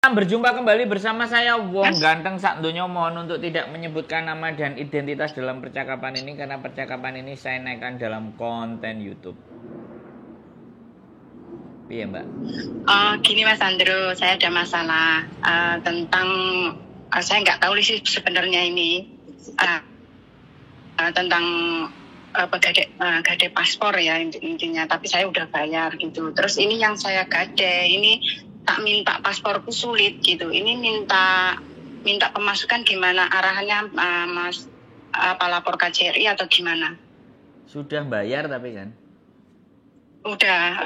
Berjumpa kembali bersama saya Wong Mas, Ganteng Sak Donya. Mohon untuk tidak menyebutkan nama dan identitas dalam percakapan ini karena percakapan ini saya naikkan dalam konten YouTube. Iya, Mbak. Gini Mas Andro, saya ada masalah tentang saya nggak tahu sih sebenarnya ini tentang gade, gade paspor ya intinya. Tapi saya udah bayar gitu. Terus ini yang saya gade ini tak minta pasporku sulit gitu. Ini minta minta pemasukan gimana arahannya, Mas, apa lapor KJRI atau gimana? Sudah bayar tapi kan? Udah,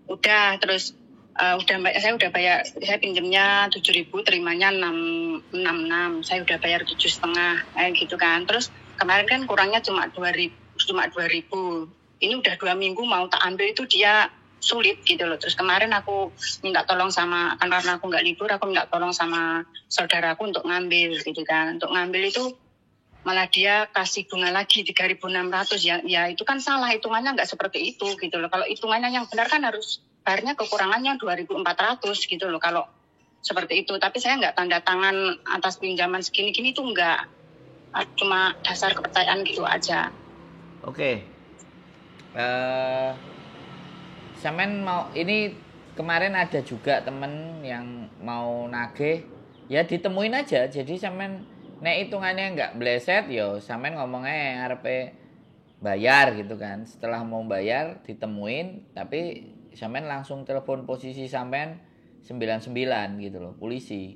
udah terus udah bayar, saya udah bayar, saya pinjamnya 7.000, terimanya 6 6 6, saya udah bayar 7,5 gitu kan. Terus kemarin kan kurangnya cuma 2.000, cuma 2.000. Ini udah 2 minggu mau tak ambil itu dia sulit gitu loh. Terus kemarin aku minta tolong sama, kan karena aku nggak libur, aku minta tolong sama saudaraku untuk ngambil gitu kan. Untuk ngambil itu malah dia kasih bunga lagi 3.600 ya. Ya itu kan salah hitungannya, nggak seperti itu gitu loh. Kalau hitungannya yang benar kan harus bayarnya kekurangannya 2.400 gitu loh kalau seperti itu. Tapi saya nggak tanda tangan atas pinjaman segini-gini itu nggak, cuma dasar kepercayaan gitu aja. Oke. Sampean mau ini, kemarin ada juga temen yang mau nagih, ya ditemuin aja. Jadi sampean nek hitungannya nggak bleset yo sampean ngomongnya arepe bayar gitu kan. Setelah mau bayar ditemuin, tapi sampean langsung telepon posisi sampean 99 gitu loh, polisi.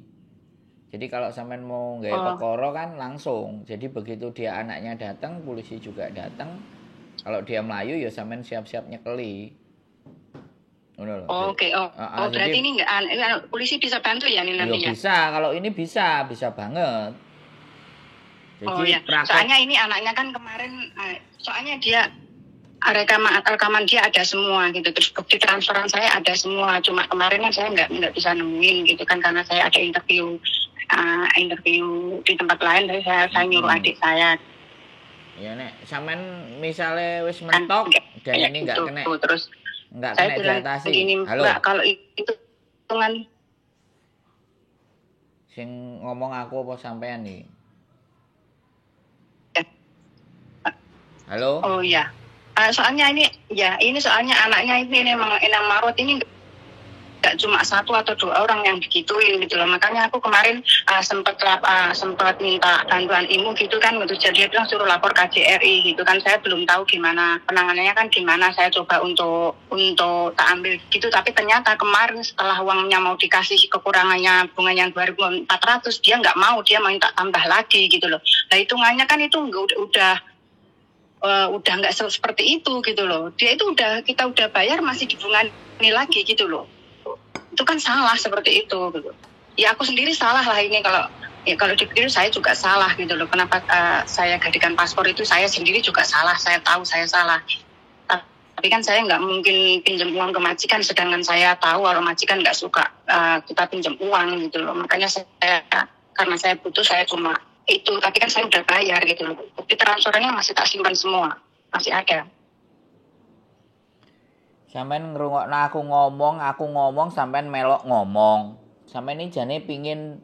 Jadi kalau sampean mau nggawe perkara kan langsung. Jadi begitu dia anaknya datang, polisi juga datang. Kalau dia mlayu ya sampean siap-siap nyekeli. Ngono lho. Oke, oh, Heeh, oh berarti jadi ini nggak, ini polisi bisa bantu ya ini ya nanti ya? Bisa, kalau ini bisa, bisa banget. Oh Jadi ya, praktek soalnya ini anaknya kan kemarin, soalnya dia rekaman rekaman dia ada semua gitu, terus bukti transferan saya ada semua. Cuma kemarin kan saya nggak bisa nemuin gitu kan karena saya ada interview interview di tempat lain, jadi saya nyuruh adik saya Ya nek sampean misalnya wis kan mentok dan kayak ini nggak gitu. kena Terus nggak saya kena bilang diatasi. begini, Halo, "Mbak, kalau itu hitungan sing ngomong aku apa sampean nih? Ya. Halo? Oh ya, soalnya ini ya ini soalnya anaknya ini memang Enang Marot ini nggak cuma satu atau dua orang yang digituin gitu loh. Makanya aku kemarin sempat minta bantuan IMU gitu kan untuk, jadi dia bilang suruh lapor KJRI gitu kan. Saya belum tahu gimana penanganannya kan gimana. Saya coba untuk tak ambil gitu, tapi ternyata kemarin setelah uangnya mau dikasih kekurangannya bunganya 2.400 dia nggak mau, dia minta tambah lagi gitu loh. Nah, hitungannya kan itu nggak udah nggak seperti itu gitu loh. Dia itu udah, kita udah bayar masih dibungani lagi gitu loh. Itu kan salah seperti itu gitu. Ya aku sendiri salah lah ini, kalau ya kalau dipikir saya juga salah gitu loh. Kenapa saya gadekan paspor itu saya sendiri juga salah. Saya tahu saya salah. Tapi kan saya nggak mungkin pinjam uang ke majikan, sedangkan saya tahu kalau majikan nggak suka kita pinjam uang gitu loh. Makanya saya, karena saya butuh, saya cuma itu. Tapi kan saya udah bayar gitu loh. Bukti transfernya masih tak simpan semua, masih ada. Sampean ngrungokno aku ngomong sampean melok ngomong. Sampean ini jane pingin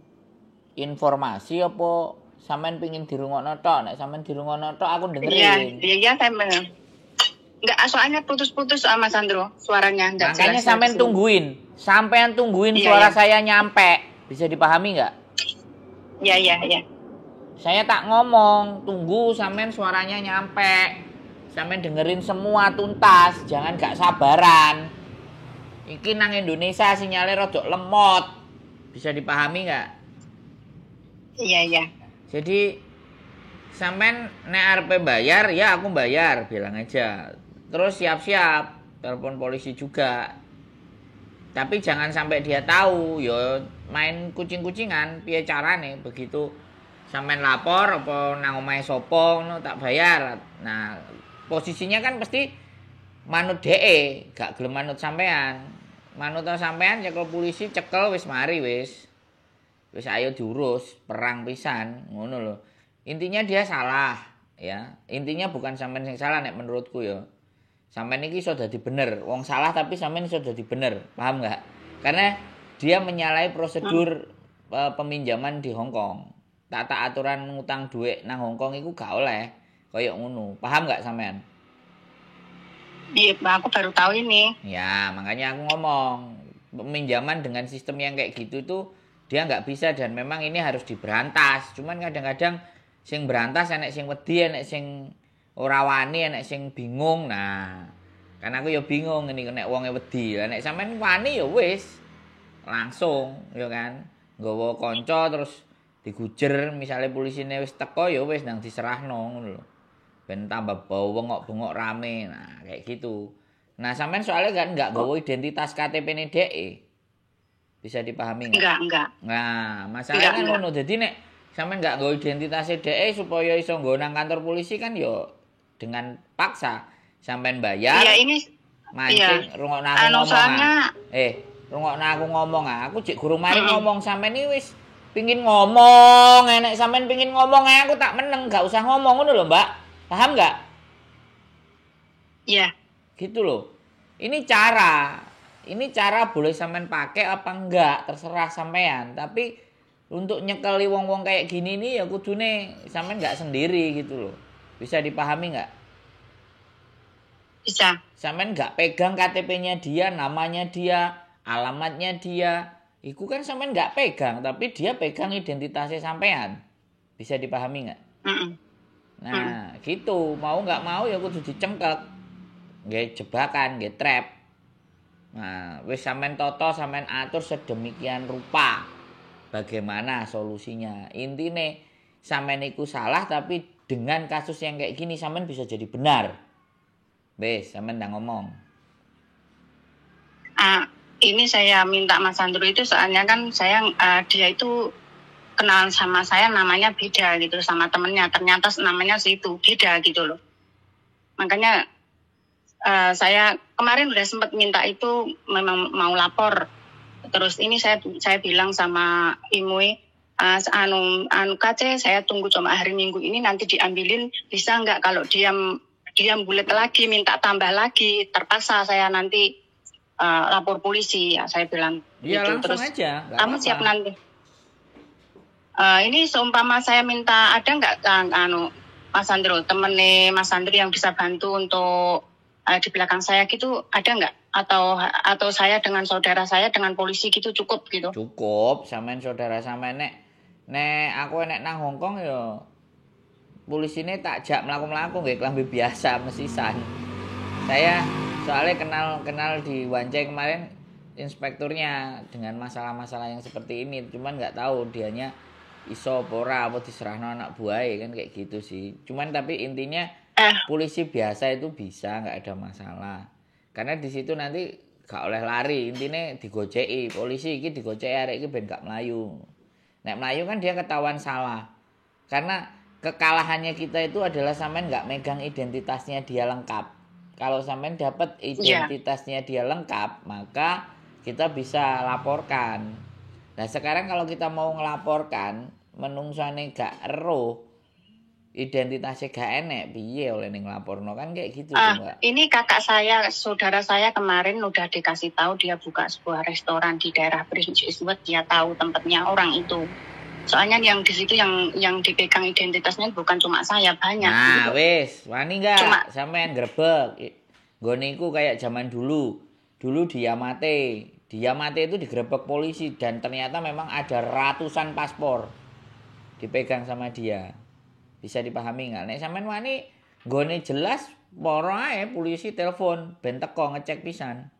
informasi apa sampean pingin dirungokno tok? Nek sampean dirungokno tok aku Iya, dengerin. iya, saya benar. Enggak, soalnya putus-putus sama Mas Andro suaranya enggak Makanya jelas dari sampean sini. Tungguin. Sampean tungguin suara saya nyampe. Bisa dipahami nggak? Iya. Saya tak ngomong, tunggu sampean suaranya nyampe. Sampean dengerin semua tuntas, jangan gak sabaran. Iki nang Indonesia sinyalnya rodok lemot. Bisa dipahami nggak? Iya. Jadi sampean nek arepe bayar ya aku bayar, bilang aja. Terus siap-siap telepon polisi juga. Tapi jangan sampai dia tahu, yo main kucing-kucingan, piye carane begitu sampean lapor apa nang omahe sapa ngono tak bayar. Nah, posisinya kan pasti manut DE, gak gelem manut sampean. Manut sampean cekel polisi, cekel wis mari wis. Wis ayo diurus, perang pisan, ngono lho. Intinya dia salah, ya. Intinya bukan sampean sing salah nek menurutku ya. Sampean iki iso dadi bener, wong salah tapi sampean iso dadi bener, paham nggak? Karena Dia menyalahi prosedur peminjaman di Hong Kong. Tata aturan ngutang duit nang Hong Kong iku gak oleh koyok ngono. Paham gak sampean? Iya, aku baru tahu ini. Ya, makanya aku ngomong peminjaman dengan sistem yang kayak gitu tuh dia nggak bisa dan memang ini harus diberantas. Cuman kadang-kadang sing berantas enek sing wedi, enek sing ora wani, enek sing bingung. Nah, karena aku ya bingung ini nek wonge wedi. Lah nek sampean wani ya wis langsung ya kan. Nggawa kanca terus digujer, misalnya polisine wis teko ya wis nang diserahno ngono lho. Ben tambah bau bengok-bengok rame. Nah, kayak gitu. Nah, sampean soalnya kan nggak nggawa identitas KTP-ne dheke. Bisa dipahami nggak? Enggak. Nah, masalahnya kan ngono. Jadi nek sampean nggak nggawa identitas dheke supaya iso nggo nang kantor polisi kan yo dengan paksa sampean bayar. Iya, ini mancing iya. Rungokno aku ngomong. Soalnya rungokno aku ngomong ah. Aku jek gurung mari ngomong sampean iki wis pingin ngomong, enek sampean pingin ngomong aku tak meneng, gak usah ngomong ngono lho, Mbak. Paham nggak? Iya. Gitu loh. Ini cara boleh sampean pakai apa enggak, terserah sampean. Tapi untuk nyekeli wong-wong kayak gini nih ya kudune sampean nggak sendiri gitu loh. Bisa dipahami nggak? Bisa. Sampean nggak pegang KTP-nya dia, namanya dia, alamatnya dia. Iku kan sampean nggak pegang, tapi dia pegang identitasnya sampean. Bisa dipahami nggak? Nah, gitu. Mau nggak mau ya kudu dicengkek. Nggih jebakan, nggih trap. Nah, wis sampean toto, sampean atur sedemikian rupa. Bagaimana solusinya? Intine sampean iku salah tapi dengan kasus yang kayak gini sampean bisa jadi benar. Wis, sampean ndang ngomong. Ini saya minta Mas Andro itu soalnya kan saya dia itu kenalan sama saya namanya beda gitu sama temennya, ternyata namanya situ beda gitu loh. Makanya saya kemarin udah sempat minta itu memang mau lapor. Terus ini saya bilang sama Imui, anu KC saya tunggu cuma hari Minggu ini nanti diambilin, bisa nggak kalau dia bulet lagi minta tambah lagi, terpaksa saya nanti lapor polisi ya, saya bilang ya, gitu. Langsung terus aja, kamu siap nanti. Ini seumpama saya minta ada nggak anu Mas Andro, temennya Mas Andro yang bisa bantu untuk di belakang saya gitu ada nggak? Atau saya dengan saudara saya dengan polisi gitu cukup gitu? Cukup, sampean saudara sampean nek aku nek nang Hong Kong ya polisine tak jak mlaku-mlaku nggih klambi biasa mesisan. Saya soalnya kenal di Wancai kemarin inspekturnya dengan masalah-masalah yang seperti ini, cuman nggak tahu dianya iso apa ora, apa diserahno anak buahe kan kayak gitu sih. Cuman tapi intinya polisi biasa itu bisa, nggak ada masalah. Karena di situ nanti gak oleh lari, intinya digoceki. Polisi iki digoceki arek iki ben gak mlayu. Nek mlayu kan dia ketahuan salah. Karena kekalahannya kita itu adalah sampean nggak megang identitasnya dia lengkap. Kalau sampean dapat identitasnya dia lengkap, maka kita bisa laporkan. Nah sekarang kalau kita mau ngelaporkan, menungsane gak ero, identitasnya gak enek, piye oleh ning nglaporno kan kayak gitu tuh, Mbak. Ini kakak saya, saudara saya kemarin udah dikasih tahu dia buka sebuah restoran di daerah Prince Edward, dia tahu tempatnya orang itu. Soalnya yang di situ yang dipegang identitasnya bukan cuma saya, banyak. Nah, gitu. Wis, wani enggak sampean grebek. Nggone iku kayak zaman dulu. Dulu di Yamate. Di Yamate itu digrebek polisi dan ternyata memang ada ratusan paspor dipegang sama dia. Bisa dipahami nggak? Nek sampean wani nggone jelas poro ae polisi telepon ben teko ngecek pisan.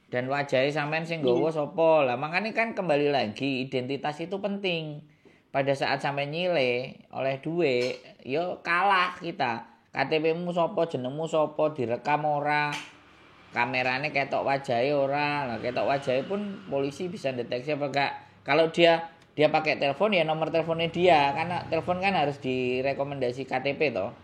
Dan wajahnya sampean sing nggawa sapa? Lah makane kan kembali lagi identitas itu penting. Pada saat sampean nyile oleh duit, yo kalah kita. KTP-mu sapa, jenengmu sapa, direkam ora? Kamerane ketok wajahe ora? Lah ketok wajahe pun polisi bisa deteksi apa enggak. Kalau dia pakai telepon ya nomor teleponnya dia, karena telepon kan harus direkomendasi KTP toh.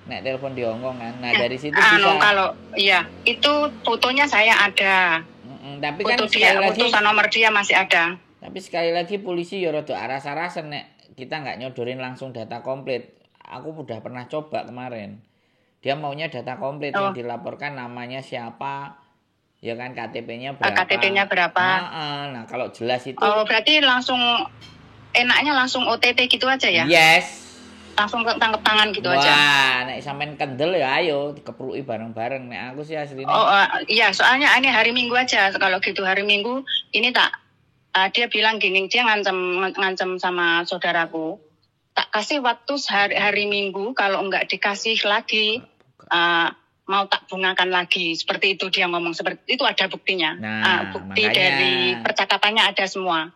Nek telepon di Hongkong kan. Nah, dari situ bisa. Kalau iya, itu fotonya saya ada. Tapi kan foto dia, sekali lagi nomor dia masih ada. Tapi sekali lagi polisi ya rada aras-arasen nek kita nggak nyodorin langsung data komplit. Aku udah pernah coba kemarin. Dia maunya data komplit yang dilaporkan namanya siapa, Ya kan, KTP-nya berapa? KTP-nya berapa? Nah, kalau jelas itu. Oh, berarti langsung enaknya langsung OTT gitu aja ya? Yes. Langsung tangkap tangan gitu aja. Wah, nek sampean kendel ya ayo dikepruki bareng-bareng. Nek aku sih aslinya. Oh, iya, soalnya ini hari Minggu aja. Kalau gitu hari Minggu ini tak dia bilang gini, dia ngancem sama saudaraku. Tak kasih waktu hari Minggu, kalau enggak dikasih lagi mau tak bungakan lagi. Seperti itu dia ngomong, seperti itu ada buktinya. Nah, bukti makanya, dari percakapannya ada semua.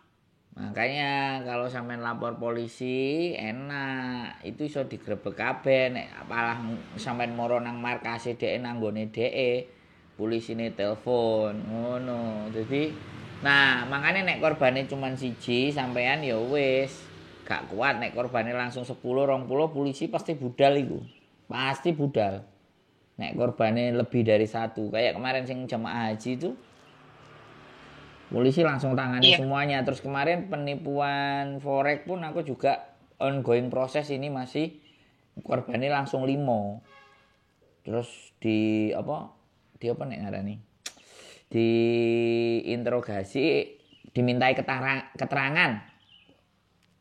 Makanya kalau sampean lapor polisi enak, itu iso digrebek kabeh. Nek apalah sampean moro nang markase dhek, nang nggone dhek, polisine telepon ngono. Jadi nah, makanya nek korbane cuman siji sampean ya wis gak kuat. Nek korbane langsung 10 20 polisi pasti budal iku. Pasti budal. Nek korbane lebih dari satu, kayak kemarin sing jemaah haji itu polisi langsung tangani semuanya. Terus kemarin penipuan forex pun aku juga ongoing proses ini, masih korbannya langsung 5. Terus di apa nek ngarani? Diinterogasi, dimintai keterangan.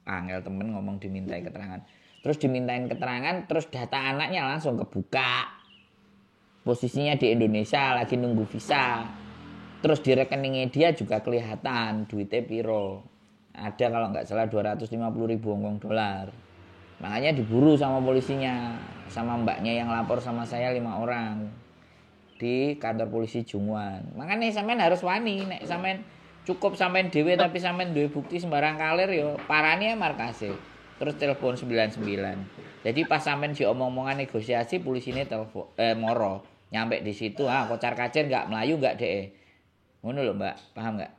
Angel temen ngomong dimintai keterangan. Terus dimintain keterangan, terus data anaknya langsung kebuka. Posisinya di Indonesia lagi nunggu visa. Terus di rekeningnya dia juga kelihatan duitnya piro. Ada kalau nggak salah 250.000 Hongkong dolar. Makanya diburu sama polisinya, sama mbaknya yang lapor sama saya 5 orang di kantor polisi Jungwan. Makanya sampean harus wani, nek sampean cukup sampean dhewe tapi sampean duwe bukti sembarang kalir yo parani ya markase. Terus telepon 99. Jadi pas sampean diomong-omongan negosiasi, polisine telepon moro. Nyampe di situ, kocar-kacir nggak melayu nggak deh. Ngono lho Mbak, paham nggak?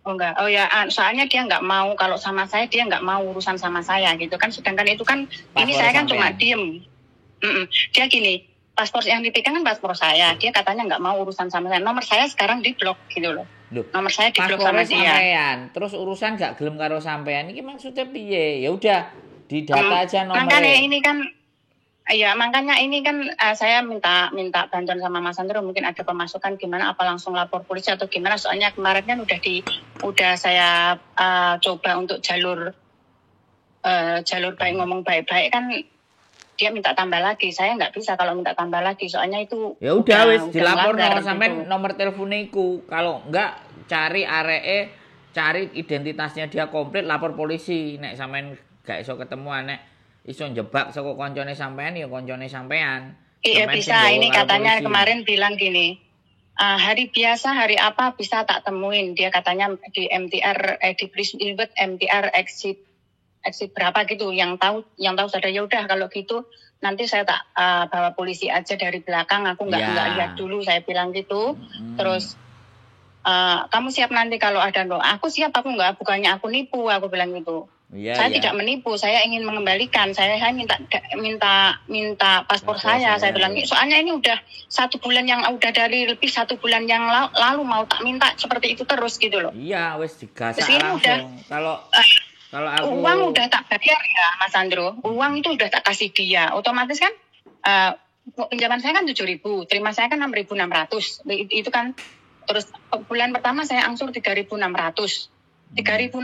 Oh enggak, oh ya, soalnya dia nggak mau kalau sama saya, dia nggak mau urusan sama saya gitu kan. Sedangkan itu kan paspor ini saya kan sampean. Cuma diem. Dia gini, paspor yang dipegang kan paspor saya, dia katanya nggak mau urusan sama saya. Nomor saya sekarang diblok gitu loh. Loh, nomor saya diblok sama dia. Sampean, terus urusan nggak gelem karo sampean, ini maksudnya piye? Ya udah, didata aja nomornya. Makanya ini kan. Ya, makanya ini kan saya minta bantuan sama Mas Andro, mungkin ada pemasukan gimana, apa langsung lapor polisi atau gimana. Soalnya kemarin kan udah saya coba untuk jalur baik, ngomong baik-baik kan dia minta tambah lagi. Saya nggak bisa kalau minta tambah lagi, soalnya itu ya udah wis dilaporno sampean gitu. Nomor teleponnya iku. Kalau enggak cari areke, cari identitasnya dia komplit, lapor polisi. Nek sampean gak iso ketemu, nek iso njebak saka koncone sampean ya koncone sampean. Iya bisa, ini katanya polisi. Kemarin bilang gini, hari biasa hari apa bisa tak temuin. Dia katanya di MTR di Prince Edward MTR exit berapa gitu. Yang tahu sadar, ya udah kalau gitu nanti saya tak bawa polisi aja dari belakang, aku nggak lihat dulu, saya bilang gitu. Terus kamu siap nanti kalau ada doa? Aku siap, aku nggak, bukannya aku nipu, aku bilang gitu. Ya, saya tidak menipu, saya ingin mengembalikan. Saya minta paspor saya. Saya bilang, soalnya ini udah 1 bulan yang udah dari lebih 1 bulan yang lalu mau tak minta seperti itu terus gitu loh. Iya, wes digasak langsung. Udah, kalau aku uang udah tak bayar ya, Mas Andro. Uang itu udah tak kasih dia. Otomatis kan pinjaman saya kan 7.000, terima saya kan 6.600. Itu kan terus bulan pertama saya angsur 3.600. 3.600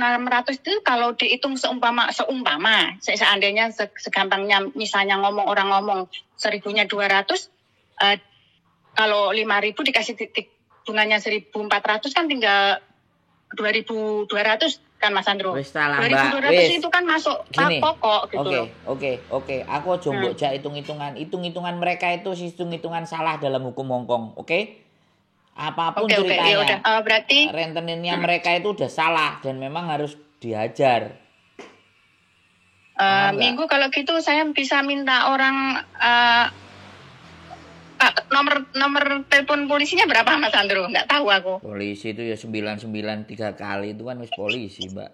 itu kalau dihitung seumpama seandainya segampangnya misalnya ngomong orang ngomong 1.000-nya 200, kalau 5.000 dikasih bunganya 1.400 kan tinggal 2.200 kan Mas Andro. 2.200 itu kan masuk gini, pokok gitu. Oke. Aku aja mbok jak hitung-hitungan. Hitung-hitungan mereka itu hitung-hitungan salah dalam hukum Hong Kong, oke? Apapun ceritanya, ya udah. Berarti rentenirnya mereka itu udah salah dan memang harus dihajar. Minggu kalau gitu saya bisa minta orang nomor telepon polisinya berapa Mas Andro? Nggak tahu aku. Polisi itu ya 993 kali itu kan wis polisi, Mbak.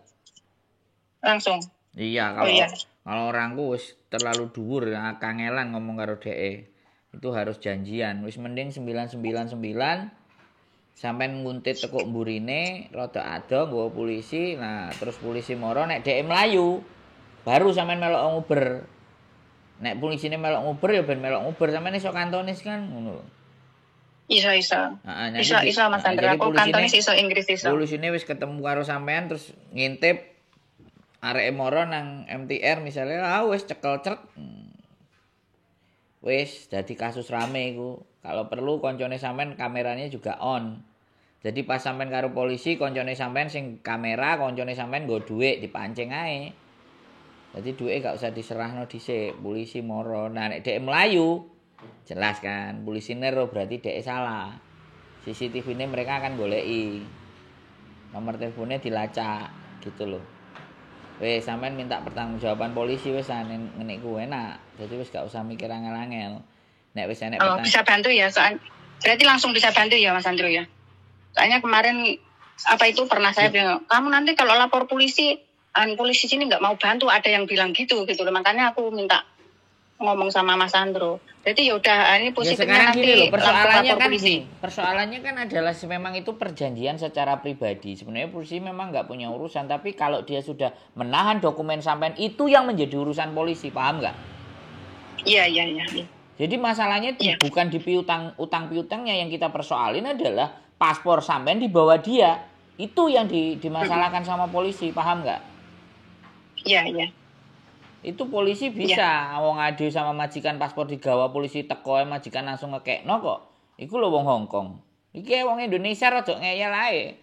Langsung. Iya, kalau kalau orangku wis terlalu dhuwur kangelan ngomong karo dhek. Itu harus janjian. Wis mending 999 sampean nguntit tekuk mburine rada ado nggawa polisi. Nah, terus polisi moro nek dhek mlayu baru sampean melok nguber. Nek polisine melok nguber ya ben melok nguber, sampean iso kantonis kan ngono lho. Iso iso. Heeh, Iso iso Mas Andro, jadi aku polisine Kantonis iso, Inggris iso. Polisine wis ketemu karo sampean terus ngintip areke moro nang MTR misalnya, ah wis cekel crek. Wis dadi kasus rame iku. Kalau perlu koncone sampean kameranya juga on. Jadi pas sampean karo polisi, koncone sampean sing kamera, koncone sampean nggo dhuwit dipancing ae. Jadi duwike gak usah diserahno dhisik, polisi moro. Nah nek dhek mlayu, jelas kan, polisine ro berarti dhek salah. CCTV-ne mereka akan goleki. Nomor teleponnya dilacak gitu loh. Wes sampean minta pertanggungjawaban polisi wis ngene iku enak. Jadi wis gak usah mikir angel-angel. Nek wis enek Oh, bisa bantu ya, soal berarti langsung bisa bantu ya Mas Andro ya. Soalnya kemarin apa itu pernah saya bilang, kamu nanti kalau lapor polisi, polisi sini nggak mau bantu, ada yang bilang gitu gitu loh. Makanya aku minta ngomong sama Mas Andro. Jadi ya udah ini Ya positifnya sekarang nanti gini loh, persoalannya lapor kan polisi. gini, persoalannya kan adalah memang itu perjanjian secara pribadi. Sebenarnya polisi memang nggak punya urusan, tapi kalau dia sudah menahan dokumen sampean itu yang menjadi urusan polisi, paham nggak? Iya iya iya. Jadi masalahnya Iya. bukan di piutang, utang piutangnya yang kita persoalin adalah paspor sampean dibawa dia. Itu yang dimasalahkan sama polisi, paham nggak? Iya iya. Itu polisi bisa, wong ade sama majikan paspor digawa polisi teko majikan langsung ngekekno kok. Iku lho wong Hong Kong. Iki wong Indonesia rada ngeyel ae.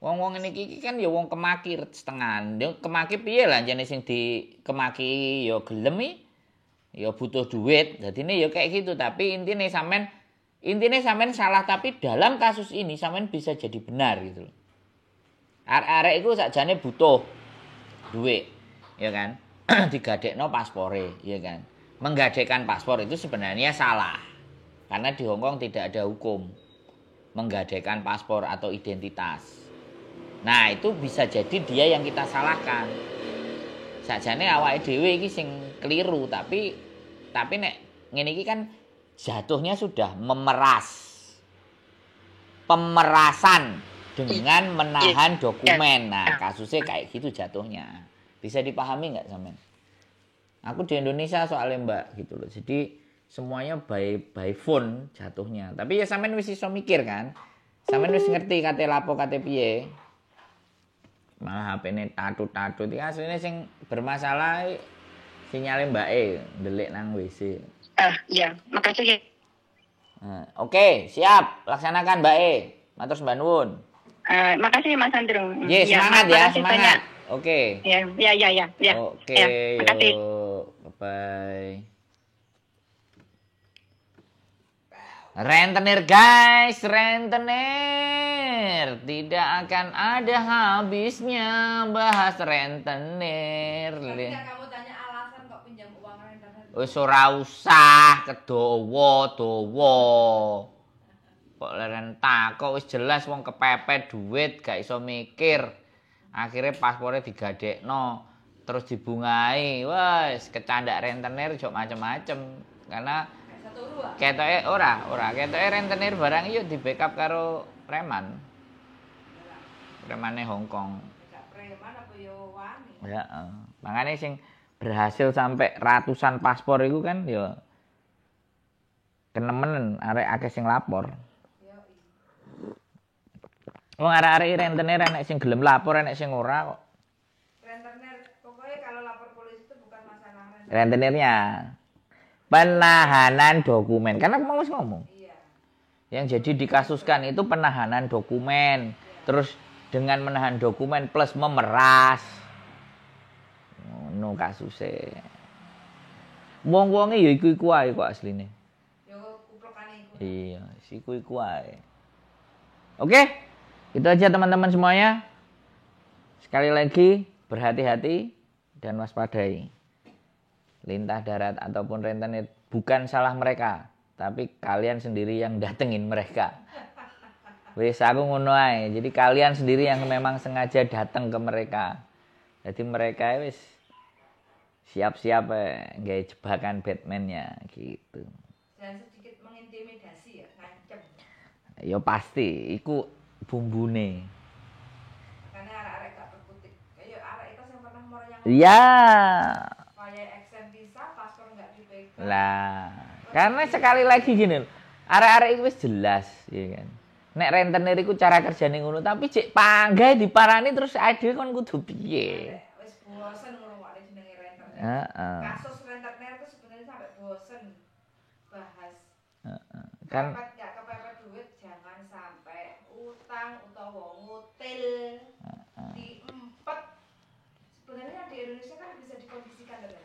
Wong-wong ngene iki kan ya wong kemaki setengah. Yo kemaki piye lah jane sing dikemaki ya gelem iki. Ya butuh duit. Dadine ya kayak gitu, tapi intine sampean salah, tapi dalam kasus ini sampean bisa jadi benar gitu loh. Arek-arek iku sakjane butuh duit, ya kan? Digadekno paspore, ya kan? Menggadekan paspor itu sebenarnya salah. Karena di Hong Kong tidak ada hukum menggadekan paspor atau identitas. Nah, itu bisa jadi dia yang kita salahkan. Sakjane awake dhewe iki sing keliru, tapi nek ngene iki kan jatuhnya sudah memeras. Pemerasan dengan menahan dokumen. Nah, kasusnya kayak gitu jatuhnya. Bisa dipahami nggak sampean? Aku di Indonesia soalnya Mbak gitu loh. Jadi semuanya by phone jatuhnya. Tapi ya sampean wis iso mikir kan. Sampean wis ngerti kate lapo kate piye. Malah HP-ne tatut-tatut iki asline sing bermasalah sinyale mbake ndelik nang WC. Iya, makasih ya. Oke, siap. Laksanakan mbake. Matur sembah nuwun. Makasih Mas Andro. Ye, semangat ya, semangat. Banyak. Oke. Ya. Oke, ya, makasih. Bye-bye. Rentenir guys, rentenir. Tidak akan ada habisnya bahas rentenir. Tapi kamu tanya alasan kok pinjam uang rentenir. Wis ora usah kedawa-dawa. Kok leren takok wis jelas wong kepepet duit gak iso mikir. Akhirnya paspornya digadekno, terus dibungai. Wes kecandak rentenir jok macem-macem. Karena ketoke ora ketoke rentenir barang iki di backup karo preman. Premane Hong Kong. Preman apa yo wani. Ya, makane sing berhasil sampai ratusan paspor iku kan yo kenemenen arek akeh sing lapor. Wong arek-arek rentenir enek sing gelem lapor, enek sing ora kok. Rentenir pokoknya kalau lapor polisi itu bukan masalah rentenir. Rentenirnya. Penahanan dokumen. Karena aku mau ngomong. Iya. Yang jadi dikasuskan itu penahanan dokumen. Iya. Terus dengan menahan dokumen plus memeras. Ngono kasuse. Wong-wonge ya iku-iku ae kok asline. Ya kuplekane iku. Iya, iku-iku ae. Oke. Itu aja teman-teman semuanya. Sekali lagi berhati-hati dan waspadai. Lintah darat ataupun rentenir bukan salah mereka, tapi kalian sendiri yang datengin mereka. Wis aku ngono ae. Jadi kalian sendiri yang memang sengaja datang ke mereka. Jadi mereka wis siap-siap nggawe jebakan Batman-nya gitu. Dan sedikit mengintimidasi ya, ngancem. Ya pasti, iku bumbune. Makanya arek-arek gak berkutik. Kayak arek itu yang pernah moro yang Iya. Kayak eksen visa, paspor nggak dipegang. Lah, karena sekali lagi gini, Arek-arek iku wis jelas, ya kan. Nek rentenir iku cara kerjane ngono, tapi cek panggae diparani terus awake dhewe kon kudu piye? Wis bosen ngrungokne jenenge rentenir. Heeh. Kasus rentenir itu sebenarnya sampai bosen bahas. Kan Kepepet nggak kepepet duit jangan sampai utang utawa ngutil diempet. Sebenarnya di Indonesia kan bisa dikondisikan tadi.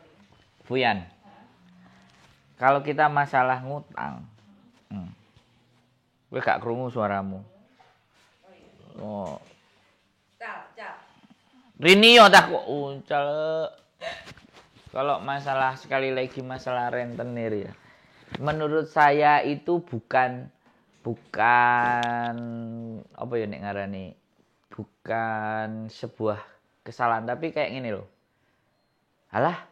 Fuyan. Kalau kita masalah ngutang, Kowe gak krungu suaramu. Oh. Cal, cal. Rini yo tak kok uncal. Kalau masalah sekali lagi masalah rentenir ya. Menurut saya itu bukan bukan apa ya nek ngarani, bukan sebuah kesalahan, tapi kayak gini loh. Alah,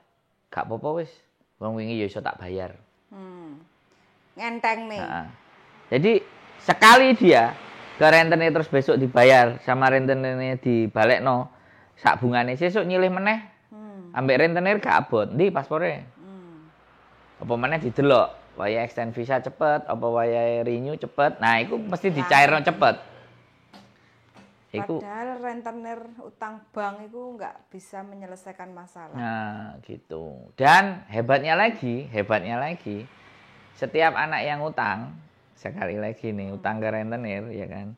gak apa-apa wis. Wong wingi ya iso tak bayar. Ngenteng nih. Nah, jadi sekali dia ke rentenir terus besok dibayar sama rentenirnya dibalekno sak bungane, sesuk nyilih meneh. Ambek rentenir gak abot, ndi paspore? Apa meneh didelok, wayahe extend visa cepet, apa wayahe renew cepet. Nah, iku mesti dicairno cepet. Iku Padahal rentenir utang bank itu nggak bisa menyelesaikan masalah. Nah, gitu. Dan hebatnya lagi, setiap anak yang utang, sekali lagi nih, utang ke rentenir, ya kan.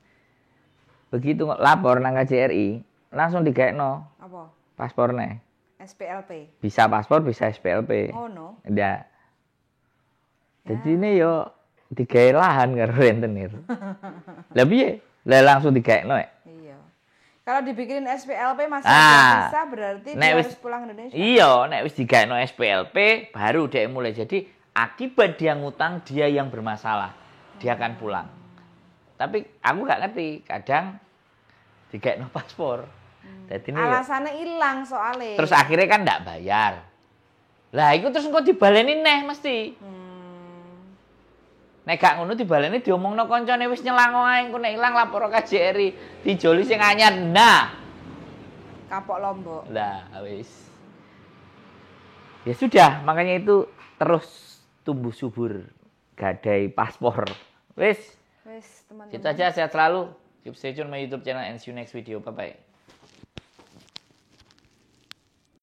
Begitu lapor nang KJRI, langsung digaekno Apa? Paspornya. SPLP. Bisa paspor, bisa SPLP. Oh no. Ndak. Jadi ini yo digawe lahan karo rentenir. Lah piye? Lah langsung digaekno ya. Iya. Kalau dibikinin SPLP masih Ah. bisa, berarti Nek dia wis harus pulang Indonesia. Iya, nek wis digaekno SPLP baru dia mulai. Jadi akibat dia ngutang, dia yang bermasalah. Dia akan pulang. Tapi aku gak ngerti, kadang digaekno paspor. Jadi ini yo- Alasannya hilang soalnya. Terus akhirnya kan ndak bayar. Lah iku terus engko dibaleni neh mesti. Nek gak ngono dibaleni diomongno koncone, wis nyelango ae, engko nek ilang lapor KJRI, dijoli sing anyar. Nah, Kapok lombok. Lah wis. Ya sudah, makanya itu terus tumbuh subur gadai paspor. Wis, Wis, teman-teman. gitu aja, sehat selalu. Keep stay tune my YouTube channel and see you next video. Bye bye.